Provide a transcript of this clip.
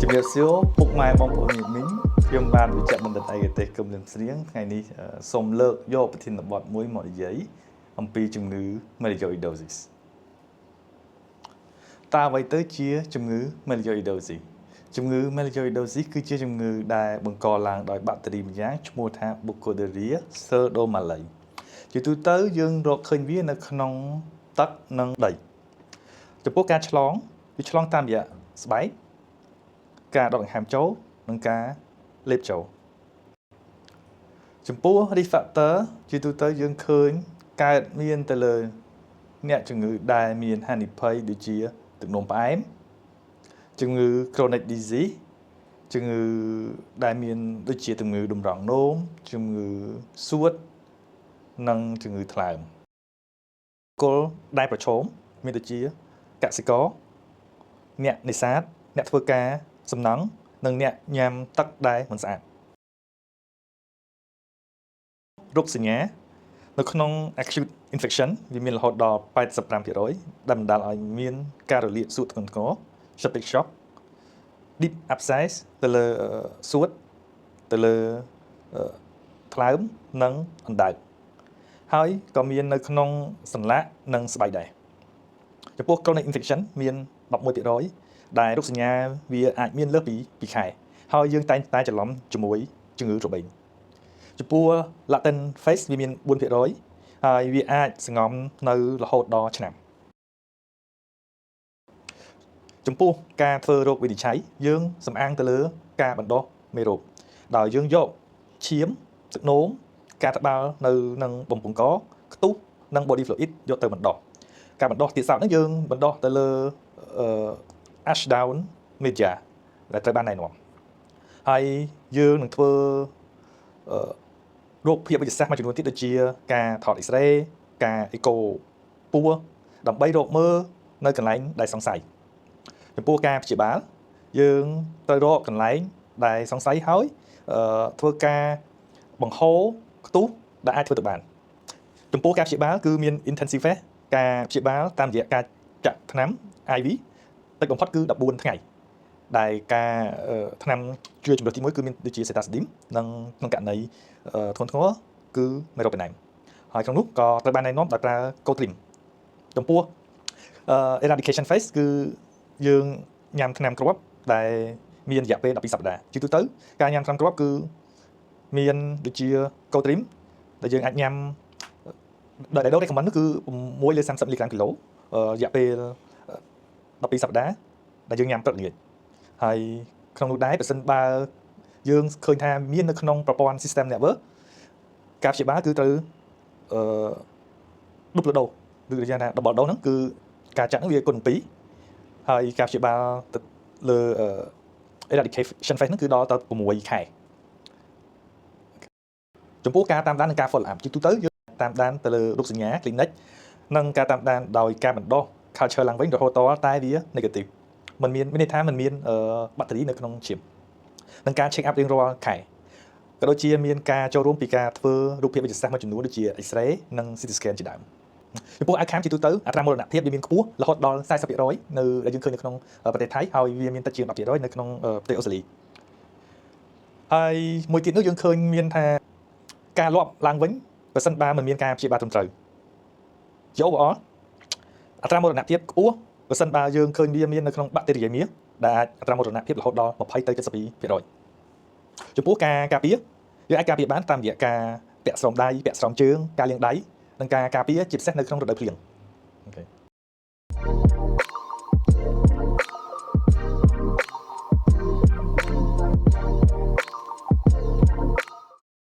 ជំរាបសួរពុកម៉ែបងប្អូនញាតិមិញខ្ញុំបាទវិជ្ជបណ្ឌិតឯកទេសគឹមលឹមស្រៀងថ្ងៃនេះអឺសូមលើកយកប្រធានបទមួយមកនិយាយអំពីជំងឺ Melioidosis តើអ្វីទៅជាជំងឺ Melioidosis? ជំងឺ Melioidosis គឺជាជំងឺដែលបង្កឡើងដោយបាក់តេរីម្យ៉ាងឈ្មោះថា Burkholderia pseudomallei ជាទូទៅយើងរកឃើញវានៅក្នុងទឹកនិងដីចំពោះការឆ្លងវាឆ្លងតាមរយៈស្បែកការដកដង្ហើមចូលនិងការលេបចូលចំពោះ risk factor ជាទូទៅយើងឃើញកើតមានទៅលើអ្នកជំងឺដែលមានហានិភ័យដូចជាទឹកនោមផ្អែមជំងឺ chronic disease ជំងឺដែលមានដូចជាជំងឺតម្រងនោមជំងឺសួតនិងជំងឺថ្លើមគល់ដែលប្រឈមមានដូចជាកសិករអ្នកនេសាទអ្នកធ្វើការសំណង់និងអ្នកញ៉ាំទឹកដែលមិនស្អាតរោគសញ្ញានៅក្នុង acute infection វាមានរហូតដល់85%ដែលបណ្ដាលឲ្យមានការរលាកសួតធ្ងន់ធ្ងរ septic shock, deep abscess ទៅលើសួតទៅលើថ្លើមនិងអណ្ដើកហើយក៏មាននៅក្នុងសន្លាក់និងស្បែកដែរចំពោះ chronic infection មាន11%ដែលរោគសញ្ញាវាអាចមានលើសពី2ខែហើយយើងតែងតែច្រឡំជាមួយជំងឺរបេងចំពោះ latent phase វាមាន4%ហើយវាអាចសងំនៅរហូតដល់ឆ្នាំចំពោះការធ្វើរោគវិនិច្ឆ័យយើងសំអាងទៅលើការបណ្ដុះមេរោគដោយយើងយកឈាមទឹកនោមការត្បាល់នៅនឹងបំពង់កខ្ទុះនិង body fluid យកទៅបណ្ដុះការបណ្ដុះទៀតសោតហ្នឹងយើងបណ្ដុះទៅលើអឺ Ashdown media ដែលត្រូវបានណែនាំហើយយើងនឹងធ្វើអឺរោគភាពវិទ្យាសាស្ត្រមួយចំនួនទៀតដូចជាការថត X-ray ការអេកូពោះដើម្បីរកមើលនៅកន្លែងដែលសង្ស័យចំពោះការព្យាបាលយើងត្រូវរកកន្លែងដែលសង្ស័យហើយអឺធ្វើការបង្ហូរខ្ទុះដែលអាចធ្វើទៅបានចំពោះការព្យាបាលគឺមាន intensive phase ការព្យាបាលតាមរយៈការចាក់ថ្នាំ IV តិចបំផុតគឺ14ថ្ងៃដែលការថ្នាំជួយជំរុះទី1គឺមានដូចជា Ceftazidime និងក្នុងករណីធ្ងន់ធ្ងរគឺ Meropenem ហើយក្នុងនោះក៏ត្រូវបានណែនាំដោយប្រើ Cotrim ចំពោះ eradication phase គឺយើងញ៉ាំថ្នាំគ្រាប់ដែលមានរយៈពេល12សប្តាហ៍ជាទូទៅការញ៉ាំថ្នាំគ្រាប់គឺមានដូចជា Cotrim ដែលយើងអាចញ៉ាំដែលដូ recommend នោះគឺ6លើ30មីលីក្រាមគីឡូរយៈពេល12សប្តាហ៍ដែលយើងញ៉ាំព្រឹកល្ងាចហើយក្នុងនោះដែរបើសិនបើយើងឃើញថាមាននៅក្នុងប្រព័ន្ធ system network ការព្យាបាលគឺត្រូវអឺ double dose ឬគេថា double dose ហ្នឹងគឺការចាក់ហ្នឹងវាគុណ2ហើយការព្យាបាលទៅលើ eradication phase ហ្នឹងគឺដល់ទៅ6ខែចំពោះការតាមដាននិងការ follow up ជាទូទៅយើងតាមដានទៅលើរោគសញ្ញា clinic និងការតាមដានដោយការបណ្ដុះ culture ឡើងវិញរហូតដល់តែវា negative มันមានមានន័យថាมันមានបាក់តេរីនៅក្នុងឈាមនិងការ check up រៀងរាល់ខែក៏ដូចជាមានការចូលរួមពីការធ្វើរូបភាពវិទ្យាសាស្ត្រមួយចំនួនដូចជា X-ray និង CT scan ជាដើមចំពោះ outcome ជាទូទៅអត្រាមរណភាពវាមានខ្ពស់រហូតដល់40%នៅដែលយើងឃើញនៅក្នុងប្រទេសថៃហើយវាមានតិចជាង10%នៅក្នុងប្រទេសអូស្ត្រាលីហើយមួយទៀតនោះយើងឃើញមានថាការលាប់ឡើងវិញបើសិនបើមិនមានការព្យាបាលត្រឹមត្រូវជា overall អត្រាមរណភាពខ្ពស់បើសិនបើយើងឃើញវាមាននៅក្នុងបាក់តេរីមីដែលអាចអត្រាមរណភាពរហូតដល់20ទៅ72%ចំពោះការការពារយើងអាចការពារបានតាមរយៈការពាក់ស្រោមដៃពាក់ស្រោមជើងការលាងដៃនិងការការពារជាពិសេសនៅក្នុងរដូវភ្លៀង okay.